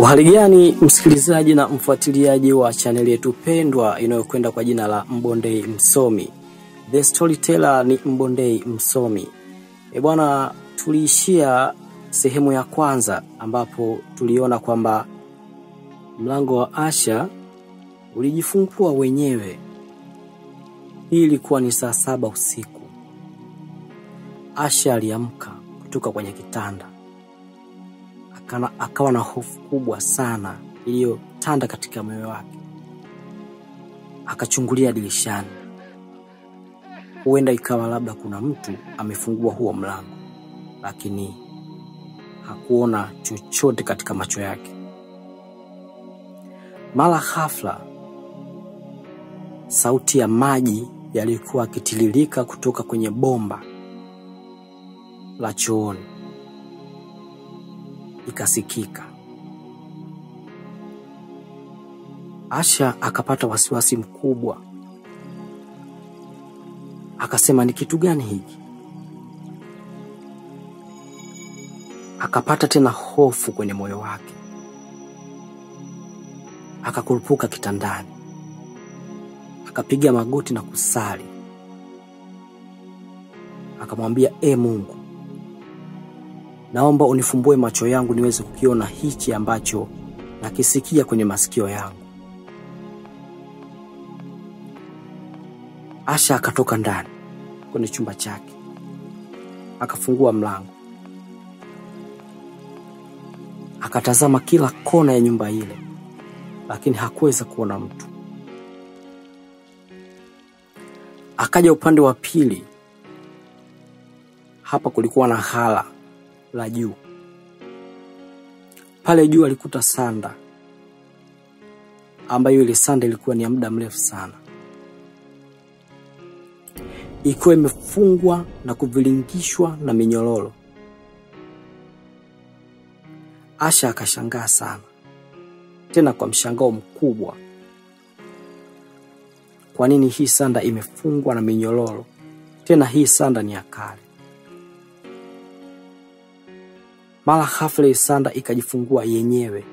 Hali gani msikilizaji na mfuatiliaji wa chaneli yetu pendwa inayokwenda kwa jina la Mbondei Msomi. The Storyteller ni Mbondei Msomi. Bwana, tuliishia sehemu ya kwanza ambapo tuliona kwamba mlango wa Asha ulijifungua wenyewe. Hii ilikuwa ni saa 7 usiku. Asha aliamka kutoka kwenye kitanda. Akawa na hofu kubwa sana iliyotanda katika moyo wake. Akachungulia dirishani. Huenda ikawa labda kuna mtu amefungua huo mlango, lakini hakuona chochote katika macho yake. Mara ghafla sauti ya maji yalikuwa yakitiririka kutoka kwenye bomba la chooni ikasikika. Asha akapata wasiwasi mkubwa. Akasema, ni kitu gani hiki? Akapata tena hofu kwenye moyo wake. Akakurupuka kitandani. Akapiga magoti na kusali. Akamwambia, Mungu, naomba unifumbue macho yangu niweze kukiona hichi ambacho nakisikia kwenye masikio yangu. Asha akatoka ndani kwenye chumba chake. Akafungua mlango. Akatazama kila kona ya nyumba ile, lakini hakuweza kuona mtu. Akaja upande wa pili. Hapa kulikuwa na hala la juu. Pale juu alikuta sanda, ambayo ile sanda ilikuwa ni ya muda mrefu sana, ikiwa imefungwa na kuvilingishwa na minyororo. Asha akashangaa sana, tena kwa mshangao mkubwa. Kwa nini hii sanda imefungwa na minyororo? Tena hii sanda ni ya kale. Mara ghafla sanda ikajifungua yenyewe.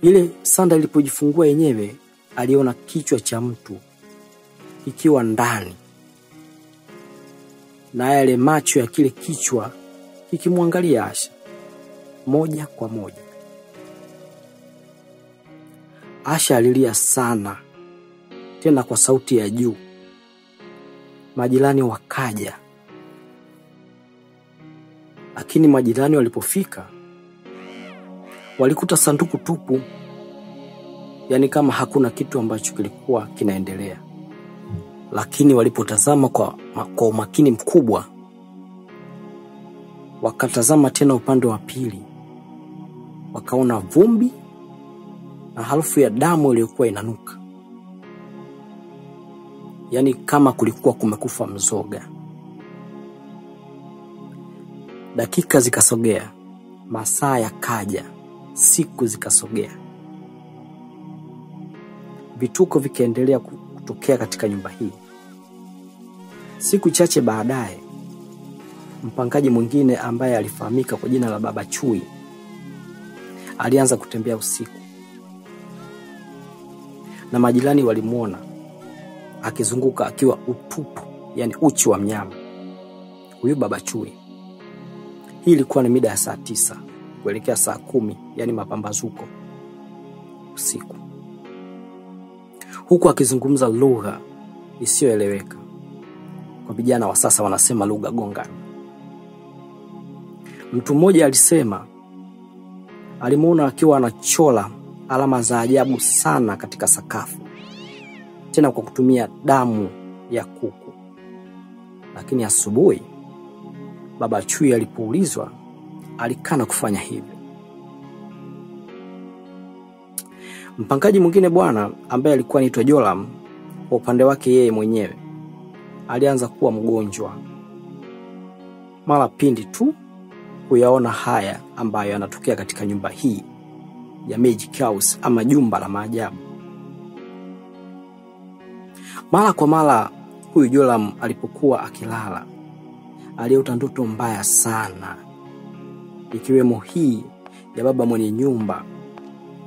Ile sanda ilipojifungua yenyewe, aliona kichwa cha mtu ikiwa ndani, na yale macho ya kile kichwa kikimwangalia Asha moja kwa moja. Asha alilia sana, tena kwa sauti ya juu. Majirani wakaja. Lakini majirani walipofika walikuta sanduku tupu, yani kama hakuna kitu ambacho kilikuwa kinaendelea. Lakini walipotazama kwa umakini mkubwa, wakatazama tena upande wa pili, wakaona vumbi na harufu ya damu iliyokuwa inanuka, yani kama kulikuwa kumekufa mzoga. Dakika zikasogea, masaa yakaja, siku zikasogea. Vituko vikaendelea kutokea katika nyumba hii. Siku chache baadaye, mpangaji mwingine ambaye alifahamika kwa jina la Baba Chui alianza kutembea usiku, na majirani walimuona akizunguka akiwa utupu, yani uchi wa mnyama. Huyu Baba Chui. Hii ilikuwa ni mida ya saa 9 kuelekea saa 10, yani mapambazuko usiku, huku akizungumza lugha isiyoeleweka. Kwa vijana wa sasa wanasema lugha gongana. Mtu mmoja alisema alimuona akiwa anachora alama za ajabu sana katika sakafu, tena kwa kutumia damu ya kuku. Lakini asubuhi Baba Chui alipoulizwa, alikana kufanya hivyo. Mpangaji mwingine bwana ambaye alikuwa anaitwa Joram, kwa upande wake yeye mwenyewe alianza kuwa mgonjwa mara pindi tu kuyaona haya ambayo yanatokea katika nyumba hii ya Magic House ama jumba la maajabu. Mara kwa mara Huyu Joram alipokuwa akilala aliota ndoto mbaya sana, ikiwemo hii ya baba mwenye nyumba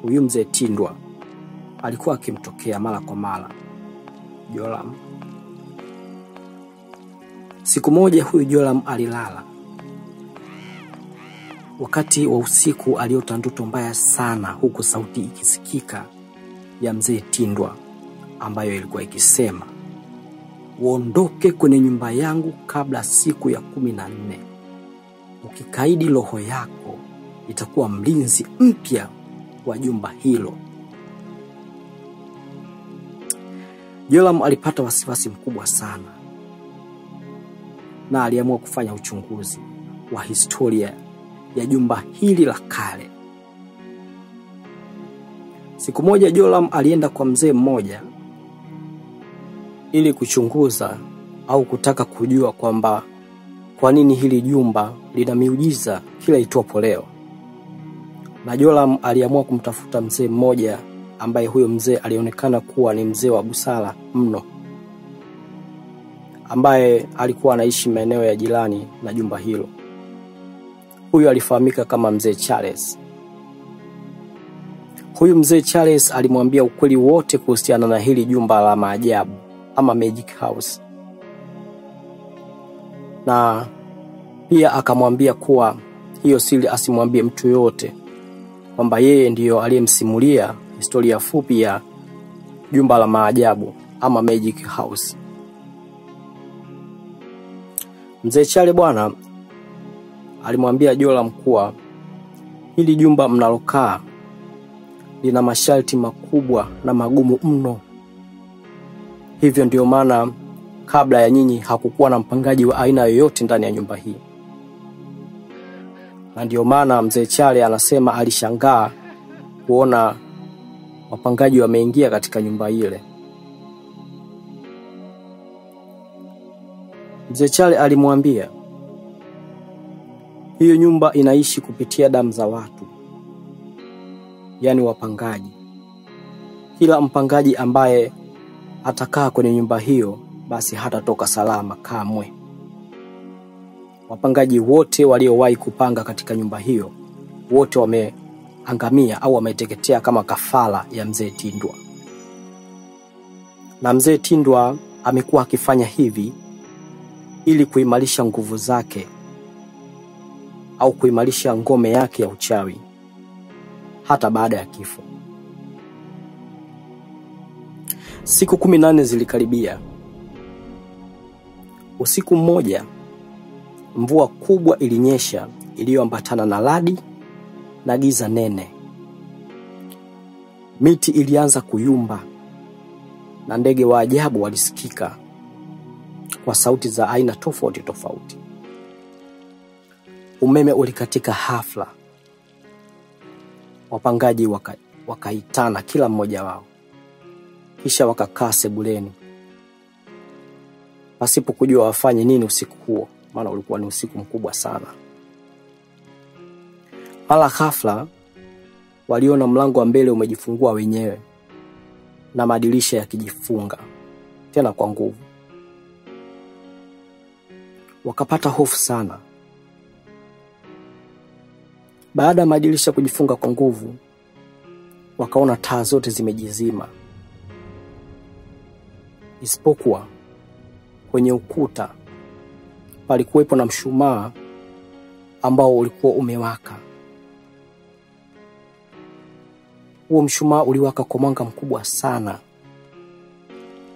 huyu mzee Tindwa alikuwa akimtokea mara kwa mara Joram. Siku moja huyu Joram alilala. Wakati wa usiku aliota ndoto mbaya sana, huku sauti ikisikika ya mzee Tindwa ambayo ilikuwa ikisema, uondoke kwenye nyumba yangu kabla siku ya 14. Ukikaidi roho yako itakuwa mlinzi mpya wa jumba hilo. Joram alipata wasiwasi mkubwa sana na aliamua kufanya uchunguzi wa historia ya jumba hili la kale. Siku moja Joram alienda kwa mzee mmoja ili kuchunguza au kutaka kujua kwamba kwa nini hili jumba lina miujiza kila itwapo leo. Na Joram aliamua kumtafuta mzee mmoja ambaye huyo mzee alionekana kuwa ni mzee wa busara mno, ambaye alikuwa anaishi maeneo ya jirani na jumba hilo. Huyu alifahamika kama mzee Charles. Huyu mzee Charles alimwambia ukweli wote kuhusiana na hili jumba la maajabu ama Magic House. Na pia akamwambia kuwa hiyo siri asimwambie mtu yote, kwamba yeye ndiyo aliyemsimulia historia fupi ya jumba la maajabu ama Magic House. Mzee Charles bwana alimwambia Joram kuwa hili jumba mnalokaa lina masharti makubwa na magumu mno. Hivyo ndio maana kabla ya nyinyi hakukuwa na mpangaji wa aina yoyote ndani ya nyumba hii. Na ndio maana mzee Charles anasema alishangaa kuona wapangaji wameingia katika nyumba ile. Mzee Charles alimwambia hiyo nyumba inaishi kupitia damu za watu, yani wapangaji. Kila mpangaji ambaye atakaa kwenye nyumba hiyo basi hatatoka salama kamwe. Wapangaji wote waliowahi kupanga katika nyumba hiyo wote wameangamia au wameteketea kama kafara ya mzee Tindwa. Na mzee Tindwa amekuwa akifanya hivi ili kuimarisha nguvu zake au kuimarisha ngome yake ya uchawi hata baada ya kifo. Siku 18 zilikaribia. Usiku mmoja mvua kubwa ilinyesha iliyoambatana na radi na giza nene. Miti ilianza kuyumba na ndege wa ajabu walisikika kwa sauti za aina tofauti tofauti. Umeme ulikatika hafla. Wapangaji wakaitana kila mmoja wao, kisha wakakaa sebuleni pasipo kujua wafanye nini usiku huo, maana ulikuwa ni usiku mkubwa sana. Mara ghafla waliona mlango wa mbele umejifungua wenyewe na madirisha yakijifunga tena kwa nguvu. Wakapata hofu sana. Baada ya madirisha kujifunga kwa nguvu, wakaona taa zote zimejizima, isipokuwa kwenye ukuta palikuwepo na mshumaa ambao ulikuwa umewaka. Huo mshumaa uliwaka kwa mwanga mkubwa sana,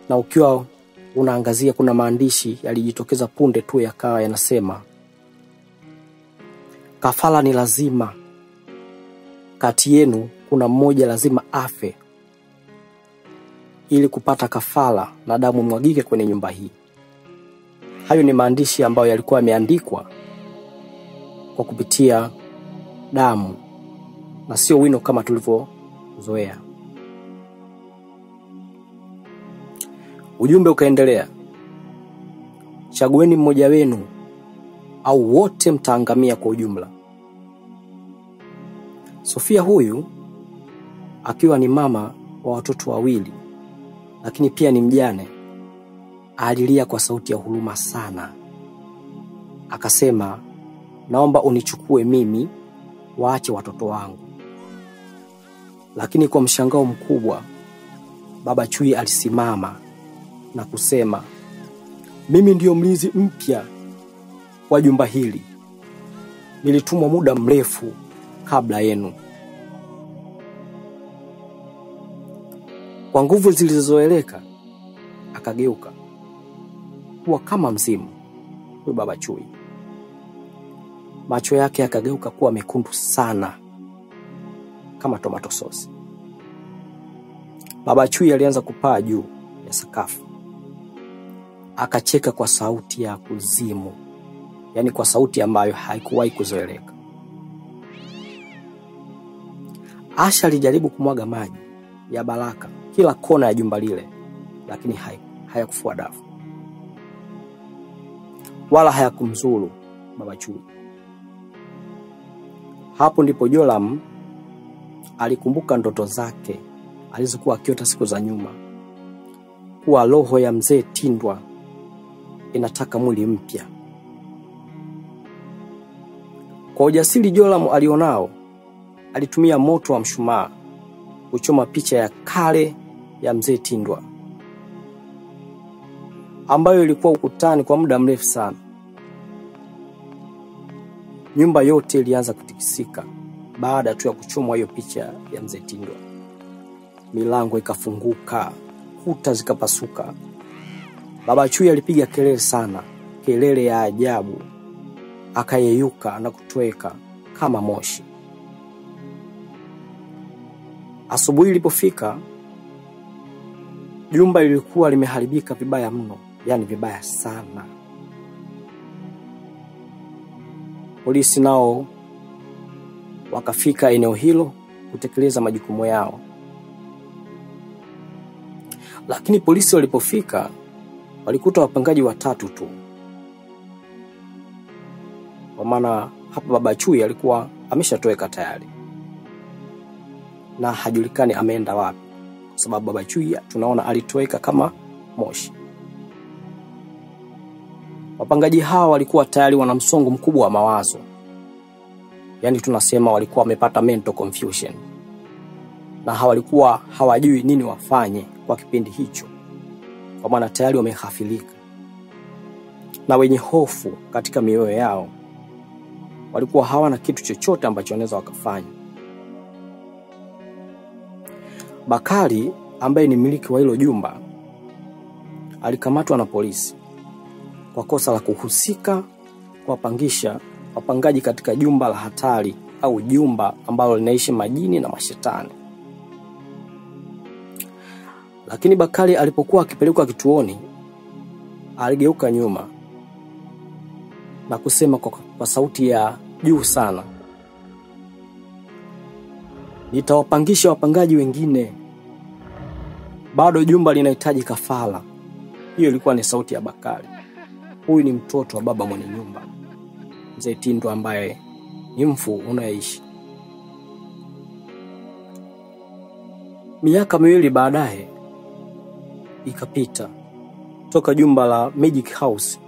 na ukiwa unaangazia kuna maandishi yalijitokeza punde tu yakawa yanasema, kafara ni lazima, kati yenu kuna mmoja lazima afe ili kupata kafara na damu mwagike kwenye nyumba hii. Hayo ni maandishi ambayo yalikuwa yameandikwa kwa kupitia damu na sio wino kama tulivyozoea. Ujumbe ukaendelea, chagueni mmoja wenu au wote mtaangamia kwa ujumla. Sofia huyu akiwa ni mama wa watoto wawili, lakini pia ni mjane, Alilia kwa sauti ya huruma sana. Akasema, naomba unichukue mimi, waache watoto wangu. Lakini kwa mshangao mkubwa, Baba Chui alisimama na kusema, mimi ndiyo mlinzi mpya wa jumba hili. Nilitumwa muda mrefu kabla yenu. Kwa nguvu zilizoeleka, akageuka kuwa kama mzimu huyu Baba Chui. Macho yake akageuka kuwa mekundu sana kama tomato sauce. Baba Chui alianza kupaa juu ya sakafu. Akacheka kwa sauti ya kuzimu, yani kwa sauti ambayo haikuwahi kuzoeleka. Asha alijaribu kumwaga maji ya baraka kila kona ya jumba lile, lakini hayakufua dafu wala hayakumzuru Baba Chui. Hapo ndipo Joram alikumbuka ndoto zake alizokuwa akiota siku za nyuma, kuwa roho ya mzee Tindwa inataka mwili mpya. Kwa ujasiri Joram alionao, alitumia moto wa mshumaa kuchoma picha ya kale ya mzee Tindwa ambayo ilikuwa ukutani kwa muda mrefu sana. Nyumba yote ilianza kutikisika baada tu ya kuchomwa hiyo picha ya mzee Tindwa. Milango ikafunguka, kuta zikapasuka. Baba Chui alipiga kelele sana, kelele ya ajabu. Akayeyuka na kutoweka kama moshi. Asubuhi ilipofika, jumba lilikuwa limeharibika vibaya mno, yani vibaya sana. Polisi nao wakafika eneo hilo kutekeleza majukumu yao. Lakini polisi walipofika walikuta wapangaji watatu tu. Kwa maana hapa Baba Chui alikuwa ameshatoweka tayari na hajulikani ameenda wapi, kwa sababu Baba Chui tunaona alitoweka kama moshi. Wapangaji hawa walikuwa tayari wana msongo mkubwa wa mawazo. Yani tunasema walikuwa wamepata mental confusion, na hawalikuwa hawajui nini wafanye kwa kipindi hicho, kwa maana tayari wamehafilika na wenye hofu katika mioyo yao. Walikuwa hawana kitu chochote ambacho wanaweza wakafanya. Bakari ambaye ni mmiliki wa hilo jumba alikamatwa na polisi kwa kosa la kuhusika kuwapangisha wapangaji katika jumba la hatari au jumba ambalo linaishi majini na mashetani. Lakini Bakari alipokuwa akipelekwa kituoni, aligeuka nyuma na kusema kwa sauti ya juu sana, nitawapangisha wapangaji wengine, bado jumba linahitaji kafara. Hiyo ilikuwa ni sauti ya Bakari. Huyu ni mtoto wa baba mwenye nyumba, mzee Tindwa, ambaye ni mfu unaishi. Miaka miwili baadaye ikapita toka jumba la Magic House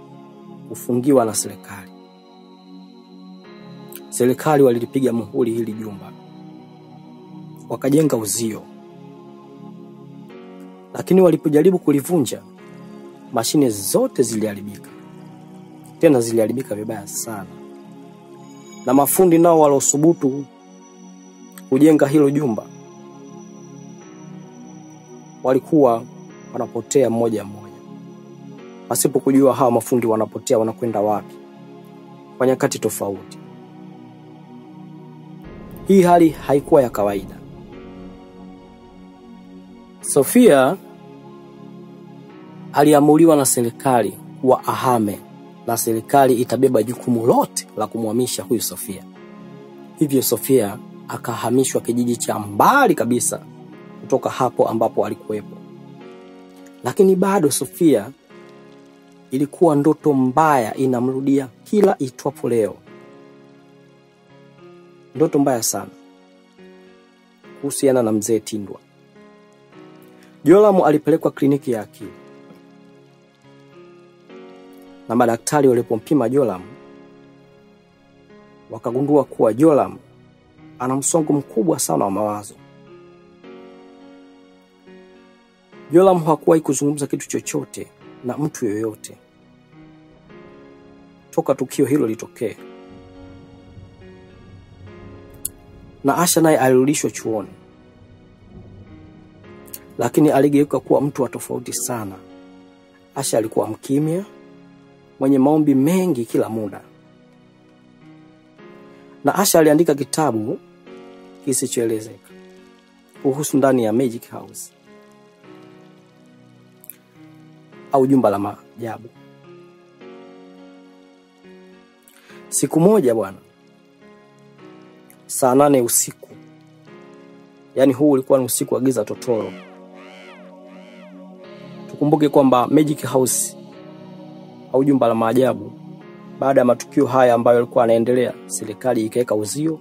kufungiwa na serikali. Serikali walilipiga muhuri hili jumba, wakajenga uzio. Lakini walipojaribu kulivunja, mashine zote ziliharibika. Tena ziliharibika vibaya sana. Na mafundi nao waliosubutu kujenga hilo jumba walikuwa wanapotea mmoja mmoja, pasipo kujua hawa mafundi wanapotea wanakwenda wapi kwa nyakati tofauti. Hii hali haikuwa ya kawaida. Sofia aliamuliwa na serikali kuwa ahame, na serikali itabeba jukumu lote la kumhamisha huyu Sofia. Hivyo Sofia akahamishwa kijiji cha mbali kabisa kutoka hapo ambapo alikuwepo. Lakini bado Sofia ilikuwa ndoto mbaya inamrudia kila itwapo leo. Ndoto mbaya sana kuhusiana na mzee Tindwa. Joram alipelekwa kliniki ya akili. Na madaktari walipompima Joram wakagundua kuwa Joram ana msongo mkubwa sana wa mawazo. Joram hakuwahi kuzungumza kitu chochote na mtu yoyote toka tukio hilo litokee. Na Asha naye alirudishwa chuoni, lakini aligeuka kuwa mtu wa tofauti sana. Asha alikuwa mkimya, mwenye maombi mengi kila muda. Na Asha aliandika kitabu kisichoelezeka kuhusu ndani ya Magic House au jumba la maajabu. Siku moja bwana, saa 8 usiku, yani huu ulikuwa ni usiku wa giza totoro. Tukumbuke kwamba Magic House au jumba la maajabu, baada ya matukio haya ambayo yalikuwa yanaendelea, serikali ikaweka uzio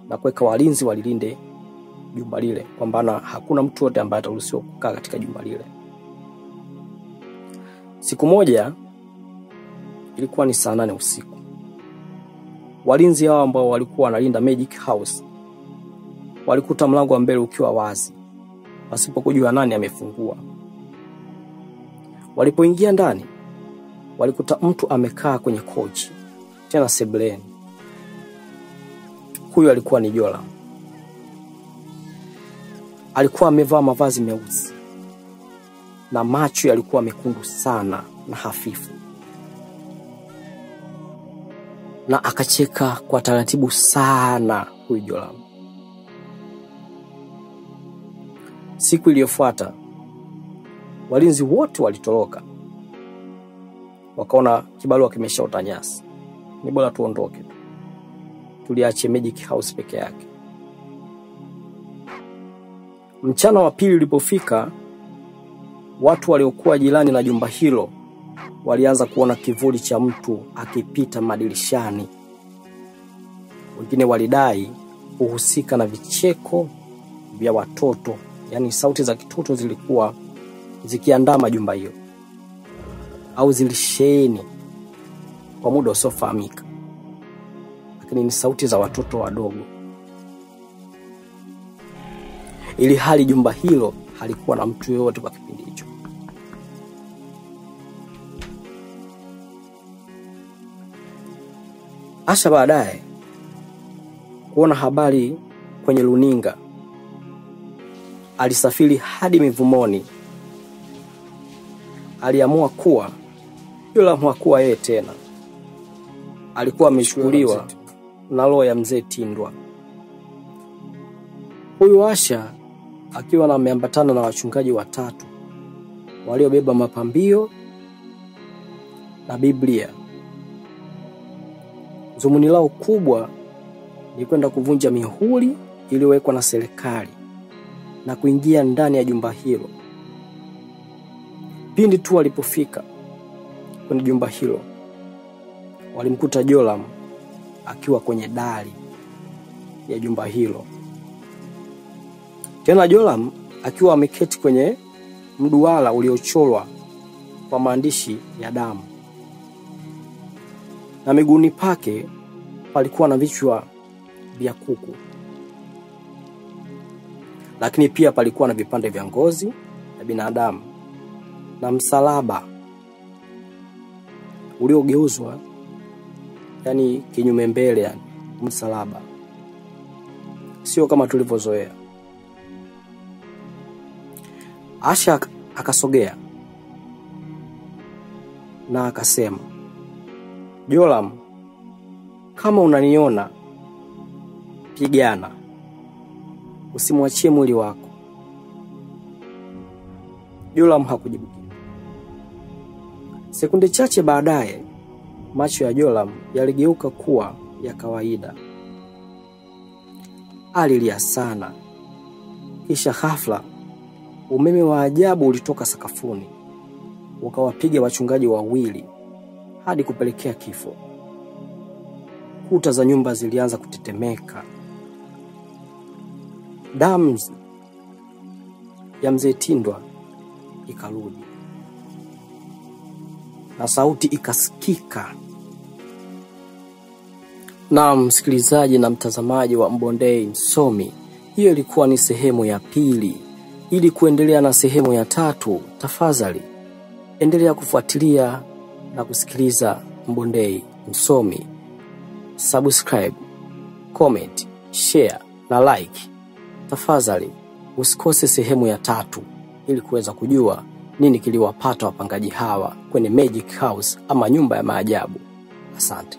na kuweka walinzi walilinde jumba lile, kwamba hakuna mtu yote ambaye ataruhusiwa kukaa katika jumba lile. Siku moja ilikuwa ni saa 8 usiku. Walinzi hao ambao walikuwa wanalinda Magic House walikuta mlango wa mbele ukiwa wazi, pasipokujua nani amefungua. Walipoingia ndani walikuta mtu amekaa kwenye kochi, tena sebuleni. Huyu alikuwa ni Joram. Alikuwa amevaa mavazi meusi na macho yalikuwa mekundu sana na hafifu, na akacheka kwa taratibu sana huyu Joram. Siku iliyofuata walinzi wote walitoroka, wakaona kibarua kimeshaota nyasi, ni bora tuondoke tu, tuliache Magic House peke yake. Mchana wa pili ulipofika, watu waliokuwa jirani na jumba hilo walianza kuona kivuli cha mtu akipita madirishani. Wengine walidai kuhusika na vicheko vya watoto, yani sauti za kitoto zilikuwa zikiandama jumba hilo au zilisheni kwa muda usiofahamika, lakini ni sauti za watoto wadogo, ili hali jumba hilo halikuwa na mtu yeyote kwa kipindi hicho. Asha baadaye kuona habari kwenye runinga, alisafiri hadi Mivumoni. Aliamua kuwa Joram hakuwa yeye tena, alikuwa amechukuliwa na roho ya mzee Tindwa. Huyu Asha akiwa na ameambatana na wachungaji watatu waliobeba mapambio na Biblia. Dhumuni lao kubwa ni kwenda kuvunja mihuri iliyowekwa na serikali na kuingia ndani ya jumba hilo. Pindi tu walipofika kwenye jumba hilo, walimkuta Joram akiwa kwenye dari ya jumba hilo. Tena Joram akiwa ameketi kwenye mduara uliochorwa kwa maandishi ya damu, na miguuni pake palikuwa na vichwa vya kuku, lakini pia palikuwa na vipande vya ngozi ya binadamu na msalaba uliogeuzwa, yani kinyume mbele, yani msalaba sio kama tulivyozoea. Asha akasogea na akasema, Joram, kama unaniona, pigana, usimwachie mwili wako. Joram hakujibu. Sekunde chache baadaye, macho ya Joram yaligeuka kuwa ya kawaida. Alilia sana. Kisha ghafla umeme wa ajabu ulitoka sakafuni ukawapiga wachungaji wawili hadi kupelekea kifo. Kuta za nyumba zilianza kutetemeka. Damu ya mzee Tindwa ikarudi. na sauti ikasikika. Na msikilizaji na mtazamaji wa Mbondei Msomi, hiyo ilikuwa ni sehemu ya pili. Ili kuendelea na sehemu ya tatu, tafadhali endelea kufuatilia na kusikiliza Mbondei Msomi. Subscribe, comment, share na like. Tafadhali usikose sehemu ya tatu ili kuweza kujua nini kiliwapata wapangaji hawa kwenye Magic House ama nyumba ya maajabu. Asante.